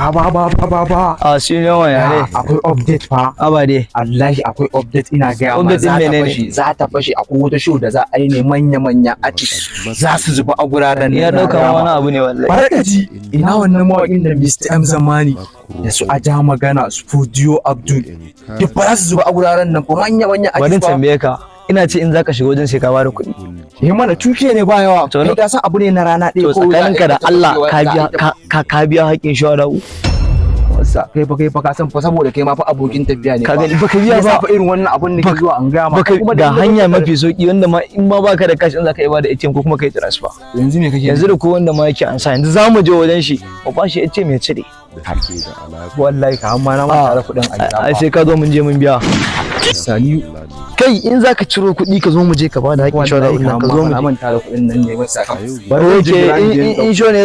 Ba ba ba ba ba ba. A senior one, ya ne? Akwai update fa. Aba dai. Wallahi akwai update, ina gaya ma. Update za din ta menene? fashe, za ta fashe. Akwai wata show da za a yi ne, manya manya artist za su zuba a guraren. Ni na nan, dauka gaya ma ma. wani abu ne wallahi. Barka ji, ina wannan mawaƙin da Mr. M Zamani da su Aja Magana, su Fudiyo Abdul, duk ba za su zuba a guraren nan fa, manya manya Bari in artist fa. tambaye ka, ina ce in zaka shiga wajen sai ka bada kuɗi? Eh mana, tuke ne, ba yawa. To Kai ka san abu ne na rana ɗaya To ko za a tsakaninka da iya ta Allah, fashewa, ka za a biya iya ta ka biya haƙƙin shawara? Wasa, kai fa ka san fa, saboda kai ma fa abokin tafiya ne Ka fa. gani, baka biya Shi yasa ba. fa irin wannan abun nake zuwa an gaya ma. Baka Kuma ga da hanya mafi sauki, wanda ma in ma baka da cash in zaka iya bada ATM ko kuma kai transfer. Yanzu me kake? Yanzu da ko wanda ma yake ansa, yanzu zamu je wajen shi mu bashi ATM ya cire. Wallahi ka amma na manta da kuɗin a gida. Ai sai ka zo mun je mun biya. Sani. Kai, in zaka ciro kuɗi, ka zo mu je ka bada haƙƙin shawara Wallahi nan, ka zo mu na je. manta da kuɗin nan ne, wasa. Okay, in show ne.